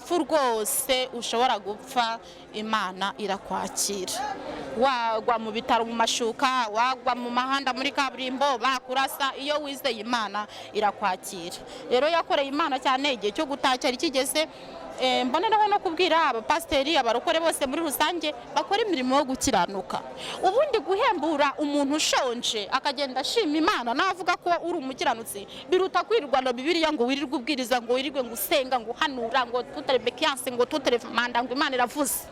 Urupfu rwose ushobora gupfa, Imana irakwakira. Wagwa mu bitaro mu mashuka, wagwa mu mahanda muri kaburimbo bakurasa, iyo wizeye Imana irakwakira. Rero yakoreye Imana cyane, igihe cyo gutaha cyari kigeze. Mboneraho no kubwira abapasiteri, abarokore bose muri rusange, bakora imirimo yo gukiranuka. Ubundi guhembura umuntu ushonje akagenda ashima Imana navuga ko uri umukiranutsi, biruta kwirirwa na Bibiliya ngo wirirwe ubwiriza, ngo wirirwe ngo usenga, ngo uhanura, ngo tutere bekiyanse, ngo tutere manda, ngo Imana iravuze.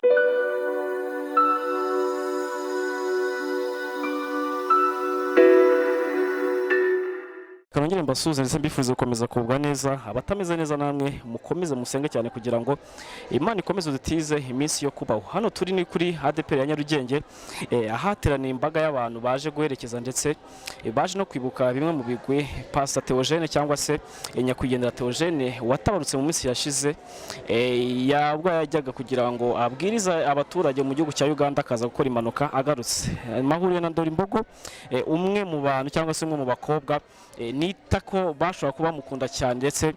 Kanongere mbasuhuze ndetse mbifuza gukomeza kugubwa neza. Abatameze neza namwe mukomeze musenge cyane kugira ngo Imana ikomeze dutize iminsi yo kubaho. Hano turi ni kuri ADEPR ya Nyarugenge, ahateraniye imbaga y'abantu baje guherekeza ndetse baje no kwibuka bimwe mu bigwi Pastor Theogene cyangwa se nyakwigendera Theogene watabarutse mu minsi yashize, yabwo yajyaga kugira ngo abwirize abaturage mu gihugu cya Uganda, akaza gukora impanuka agarutse. Mahuriye na Dorimbogo, umwe mu bantu cyangwa se umwe mu bakobwa nita ko bashobora kuba bamukunda cyane, ndetse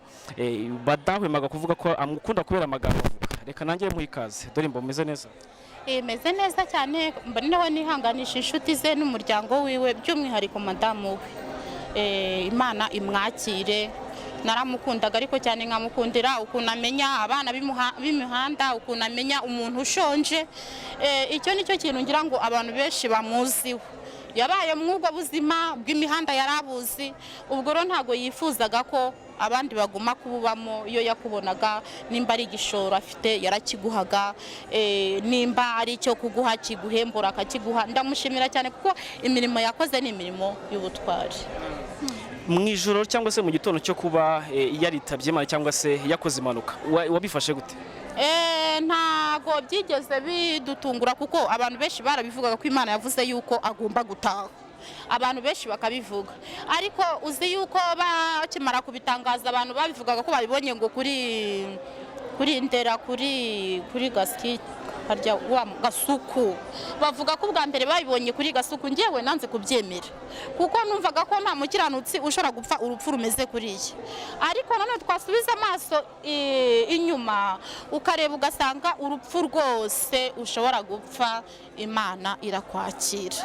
badahwemaga kuvuga ko amukunda kubera amagambo avuga. Reka nanjye muhe ikaze. Dore mba mumeze neza? Meze neza cyane. Mboneraho nihanganisha inshuti ze n'umuryango wiwe, by'umwihariko madamu we. Imana imwakire. Naramukundaga, ariko cyane nkamukundira ukuntu amenya abana b'imihanda, ukuntu amenya umuntu ushonje. Icyo ni cyo kintu ngira ngo abantu benshi bamuziho. Yabaye muri ubwo buzima bw'imihanda, yarabuzi. Ubwo rero ntabwo yifuzaga ko abandi baguma kububamo. Iyo yakubonaga, nimba ari igishoro afite yarakiguhaga, nimba ari icyo kuguha kiguhembura akakiguha. Ndamushimira cyane kuko imirimo yakoze ni imirimo y'ubutwari. Mu ijoro cyangwa se mu gitondo cyo kuba yaritabye Imana cyangwa se yakoze impanuka, wabifashe gute? Ntago byigeze bidutungura, kuko abantu benshi barabivugaga ko Imana yavuze yuko agomba gutaha, abantu benshi bakabivuga. Ariko uzi yuko bakimara kubitangaza, abantu babivugaga ko babibonye ngo kuri Ndera, kuri Gasiki, harya wa Gasuku, bavuga ko ubwa mbere babibonye kuri Gasuku. Ngewe nanze kubyemera kuko numvaga ko nta mukiranutsi ushobora gupfa urupfu rumeze kuriya. Ariko nanone twasubiza amaso inyuma, ukareba ugasanga urupfu rwose ushobora gupfa, Imana irakwakira.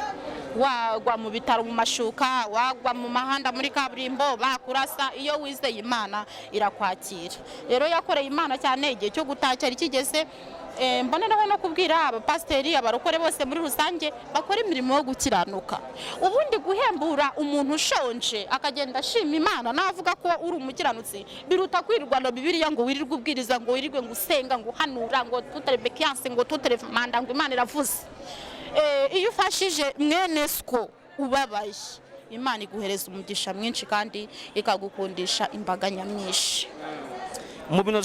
Wagwa mu bitaro mu mashuka, wagwa mu mahanda muri kaburimbo bakurasa, iyo wizeye Imana irakwakira. Rero yakoreye Imana cyane, igihe cyo gutaha cyari kigeze. Mboneraho no kubwira abapasiteri, abarokore bose muri rusange, bakora imirimo yo gukiranuka. Ubundi guhembura umuntu ushonje akagenda ashima Imana navuga ko uri umukiranutsi, biruta kwirirwa na Bibiliya ngo wirirwe ubwiriza, ngo wirirwe ngo usenga, ngo uhanura, ngo tutere bekiyanse, ngo tutere manda, ngo Imana iravuze. Iyo ufashije mwene siko ubabaye, Imana iguhereza umugisha mwinshi kandi ikagukundisha imbaga nyamwinshi. Mu bintu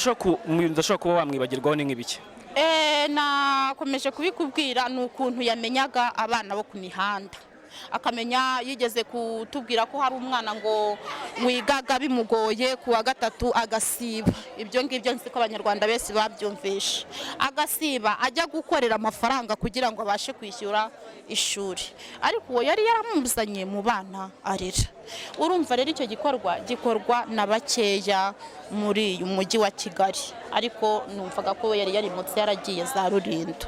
udashobora kuba wamwibagirwaho ni nk'ibiki? Nakomeje kubikubwira, ni ukuntu yamenyaga abana bo ku mihanda, akamenya. Yigeze kutubwira ko hari umwana ngo wigaga bimugoye, ku wa gatatu agasiba. Ibyo ngibyo nzi ko Abanyarwanda benshi babyumvishe. Agasiba ajya gukorera amafaranga kugira ngo abashe kwishyura ishuri, ariko uwo yari yaramuzanye mu bana arera. Urumva rero icyo gikorwa gikorwa na bakeya muri uyu mujyi wa Kigali, ariko numvaga ko yari yarimutse, yaragiye za Rulindo.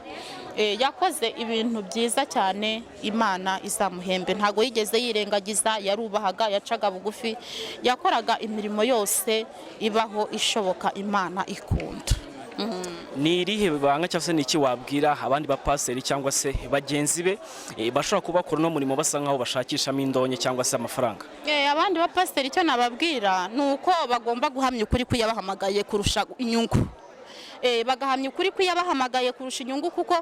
Yakoze ibintu byiza cyane, Imana izamuhembe. Ntabwo yigeze yirengagiza, yarubahaga, yacaga bugufi, yakoraga imirimo yose ibaho ishoboka Imana ikunda. Ni irihe banga cyangwa se ni iki wabwira abandi bapasiteri cyangwa se bagenzi be bashobora kuba bakora uno murimo basa nkaho bashakishamo indonke cyangwa se amafaranga? Abandi bapasiteri icyo nababwira ni uko bagomba guhamya ukuri kw'iyabahamagaye kurusha inyungu. Bagahamya ukuri kw'iyabahamagaye kurusha inyungu, kuko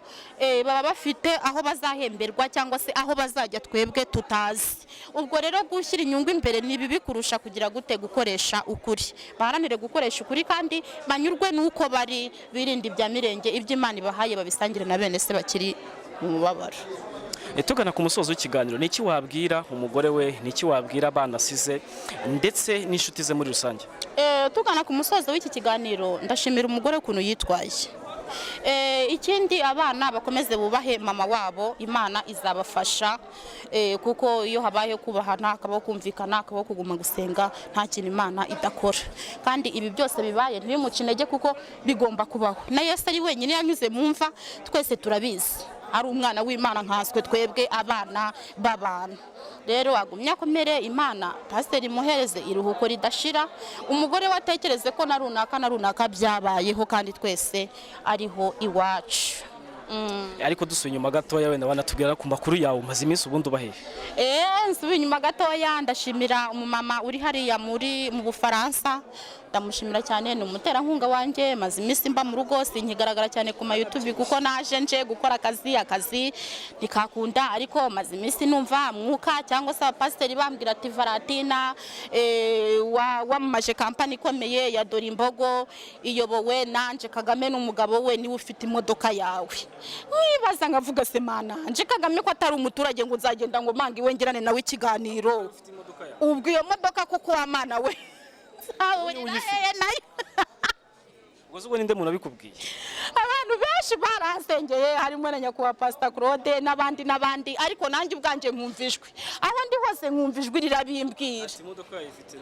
baba bafite aho bazahemberwa cyangwa se aho bazajya twebwe tutazi. Ubwo rero gushyira inyungu imbere ni bibi kurusha kugira gute? Gukoresha ukuri. Baharanire gukoresha ukuri kandi banyurwe n'uko bari, birinde ibya mirenge. Ibyo Imana ibahaye babisangire na bene se bakiri mu mubabaro. Tugana ku musozo w'ikiganiro, ni iki wabwira umugore we, ni iki wabwira abana asize ndetse n'inshuti ze muri rusange? Tugana ku musozo w'iki kiganiro, ndashimira umugore ukuntu yitwaye. Ikindi abana bakomeze bubahe mama wabo, Imana izabafasha, kuko iyo habayeho kubahana, hakabaho kumvikana, hakabaho kuguma gusenga, nta kintu Imana idakora. Kandi ibi byose bibaye ntibimuce intege, kuko bigomba kubaho. Na Yesu ari wenyine yanyuze mu mva, twese turabizi, ari umwana w'Imana nkanswe twebwe abana b'abantu. Rero agumye akomere, Imana pasiteri imuhereze iruhuko ridashira. Umugore we atekereze ko na runaka na runaka byabayeho, kandi twese ariho iwacu. Ariko dusuye inyuma gatoya, wenda wanatubwira ku makuru yawe, umaze iminsi ubundi uba hehe? Nsubiye inyuma gatoya, ndashimira umumama uri hariya mu Bufaransa, ndamushimira cyane, ni umuterankunga wanjye. Maze iminsi mba mu rugo, sinkigaragara cyane ku ma YouTube kuko naje nje gukora akazi, akazi ntikakunda. Ariko maze iminsi numva mwuka cyangwa se abapasiteri bambwira ati: "Varatina, wamamaje kampani ikomeye ya Dore Imbogo iyobowe nanje Kagame n'umugabo we, niwe ufite imodoka yawe." Nkibaza nkavuga: "Se Mana, Ange Kagame ko atari umuturage ngo nzagenda ngo manga iwe ngirane nawe ikiganiro, ubwo iyo modoka kuko wa Mana we nzahurira hehe nayo?" Ubwo ubwo ninde muntu abikubwiye? Abantu benshi barahasengeye, harimo na nyakubahwa Pasita Claude n'abandi n'abandi, ariko nanjye ubwanjye nkumva ijwi aho ndi hose, nkumva ijwi rirabimbwira. Imodoka ifite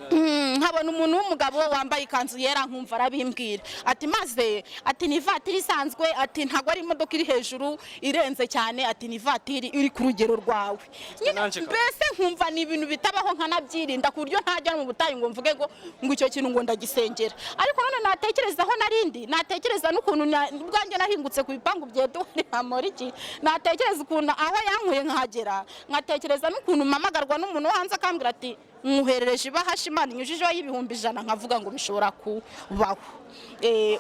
Nkabona umuntu w'umugabo wambaye ikanzu yera, nkumva arabimbwira ati maze ati: "Ni ivatiri isanzwe," ati: "Ntabwo ari imodoka iri hejuru irenze cyane," ati: "Ni ivatiri iri ku rugero rwawe nyine." Nanjye Mbese nkumva ni ibintu bitabaho, nkanabyirinda ku buryo ntajya no mu butayu ngo mvuge ngo icyo kintu ngo ndagisengera. Ariko none natekereza aho narindi, natekereza n'ukuntu ubwanjye nahingutse ku bipangu bya Eduwari Hamoriki, natekereza ukuntu aho yankuye nkahagera, nkatekereza n'ukuntu mpamagarwa n'umuntu wo hanze akambwira ati: "Nkuherereje ibahasha Imana inyujijeho y'100,000," nkavuga ngo bishobora kubaho.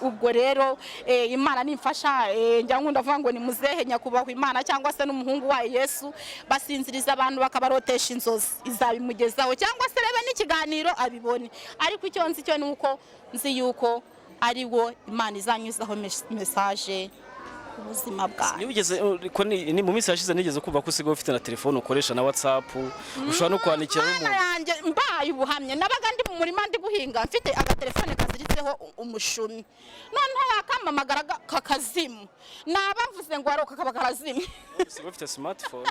Ubwo rero Imana nimfasha, njya nkunda avuga ngo ni muzehe nyakubahwa Imana cyangwa se n'umuhungu wayo Yesu basinziriza abantu bakabarotesha inzozi, izabimugezaho cyangwa se rebe n'ikiganiro abibone. Ariko icyo nzi cyo ni uko nzi yuko ari wo Imana izanyuzaho message ku buzima bwawe. Nigeze ko ni mu minsi yashize nigeze kumva ko usigaye ufite na telefone ukoresha na WhatsApp, ushobora no kwandikira Mana n'umuntu. yanjye, mbaye ubuhamya, nabaga ndi mu murima ndi guhinga, mfite agatelefone kaziritseho umushumi, noneho yakampamagara kakazima, naba mvuze ngo aroka kakaba karazimye. Usigaye ufite smartphone?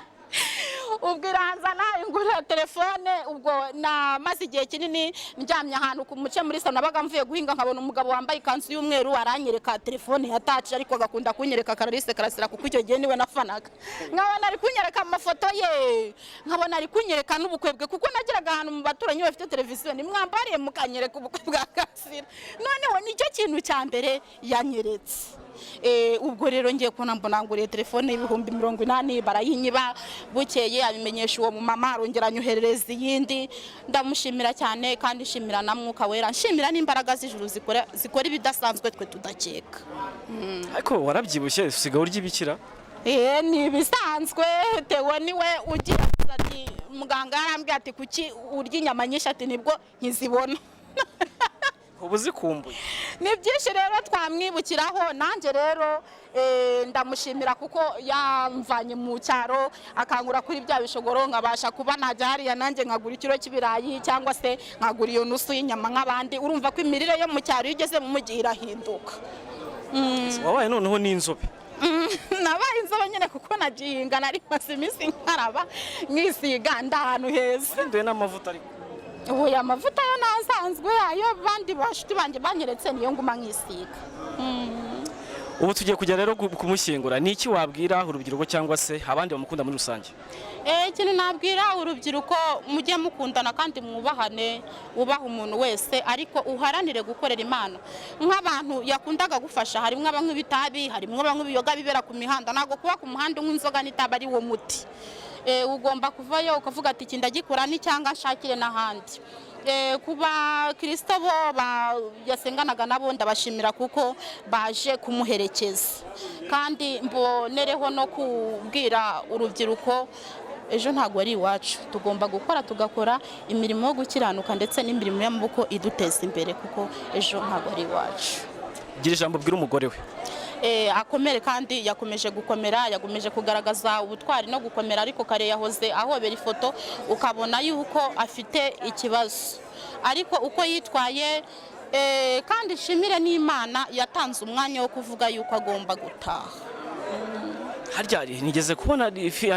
Ubwo iranzana ingurira telefone. Ubwo namaze igihe kinini ndyamye ahantu ku muce muri salo, nabaga mvuye guhinga, nkabona umugabo wambaye ikanzu y'umweru aranyereka telefone ya touch, ariko agakunda kunyereka Clarisse Karasira kuko icyo gihe niwe nafanaga. Nkabona ari kunyereka amafoto ye, nkabona ari kunyereka n'ubukwe bwe, kuko nageraga ahantu mu baturanyi bafite televiziyo, nimwambariye mukanyereka ubukwe bwa Karasira. Noneho nicyo kintu cya mbere yanyeretse. Ubwo rero ngiye kubona mbona nguriye telefone y'80,000, barayinyiba. Bukeye abimenyesha uwo mumama, arongera anyoherereza iyindi. Ndamushimira cyane, kandi nshimira na Mwuka Wera, nshimira n'imbaraga z'ijuru zikora ibidasanzwe twe tudakeka. Ariko warabyibushye, usigaye urya ibikira? Ni ibisanzwe. Tewe niwe ugira ati: "Muganga yarambwiye ati kuki urya inyama nyinshi?" Ati: "Nibwo nkizibona." Uba uzikumbuye. Ni byinshi rero twamwibukiraho. Nanjye rero ndamushimira kuko yamvanye mu cyaro, akangura kuri bya bishogoro, nkabasha kuba najya hariya nanjye nkagura ikiro cy'ibirayi cyangwa se nkagura iyo nusu y'inyama nk'abandi. Urumva ko imirire yo mu cyaro iyo ugeze mu mujyi irahinduka. Wabaye noneho n'inzobe. Nabaye inzobe nyine kuko nagihinga, nari maze iminsi nkaraba nkisiga, ndi ahantu heza. Wahinduye n'amavuta ariko? Ubu aya mavuta yo nasanzwe, ayo bandi bashuti banjye banyeretse niyo nguma nkisiga. Ubu tugiye kujya rero kumushyingura. Ni iki wabwira urubyiruko cyangwa se abandi bamukunda muri rusange? Ikintu nabwira urubyiruko, mujye mukundana kandi mwubahane, wubahe umuntu wese, ariko uharanire gukorera Imana. Nk'abantu yakundaga gufasha, harimo abanywa ibitabi, harimo abanywa ibiyoga bibera ku mihanda. Ntabwo kuba ku muhanda unywa inzoga n'itabi ari wo muti. Ugomba kuvayo ukavuga ati: "Iki ndagikora ni cyangwa nshakire n'ahandi." Kuba kirisito bo yasenganaga nabo, ndabashimira kuko baje kumuherekeza. Kandi mbonereho no kubwira urubyiruko, ejo ntabwo ari iwacu, tugomba gukora, tugakora imirimo yo gukiranuka ndetse n'imirimo y'amaboko iduteza imbere, kuko ejo ntabwo ari iwacu. Gira ijambo ubwira umugore we. Akomere, kandi yakomeje gukomera, yakomeje kugaragaza ubutwari no gukomera. Ariko kare yahoze ahobera ifoto, ukabona yuko afite ikibazo, ariko uko yitwaye Kandi nshimire n'Imana yatanze umwanya wo kuvuga yuko agomba gutaha. Harya nigeze kubona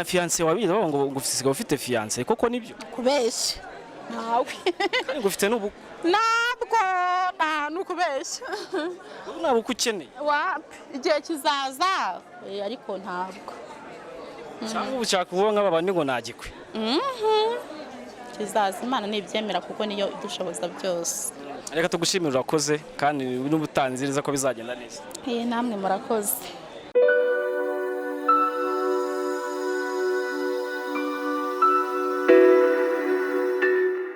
fiancé wabizi, bavuga ngo usigaye ufite fiancé, koko nibyo? Kubeshya ntawe. Kandi ngo ufite n'ubukwe? Ntabwo, nta nukubeshya. Ubu nta bukwe ukeneye? Wapi, igihe kizaza, ariko ntabwo. Cyangwa ubu ushaka kuvuga nk'aba bandi ngo nagikwe? Kizaza, Imana nibyemera, kuko niyo idushoboza byose. Reka tugushimire, urakoze, kandi n'ubutanzi neza ko bizagenda neza. Namwe murakoze.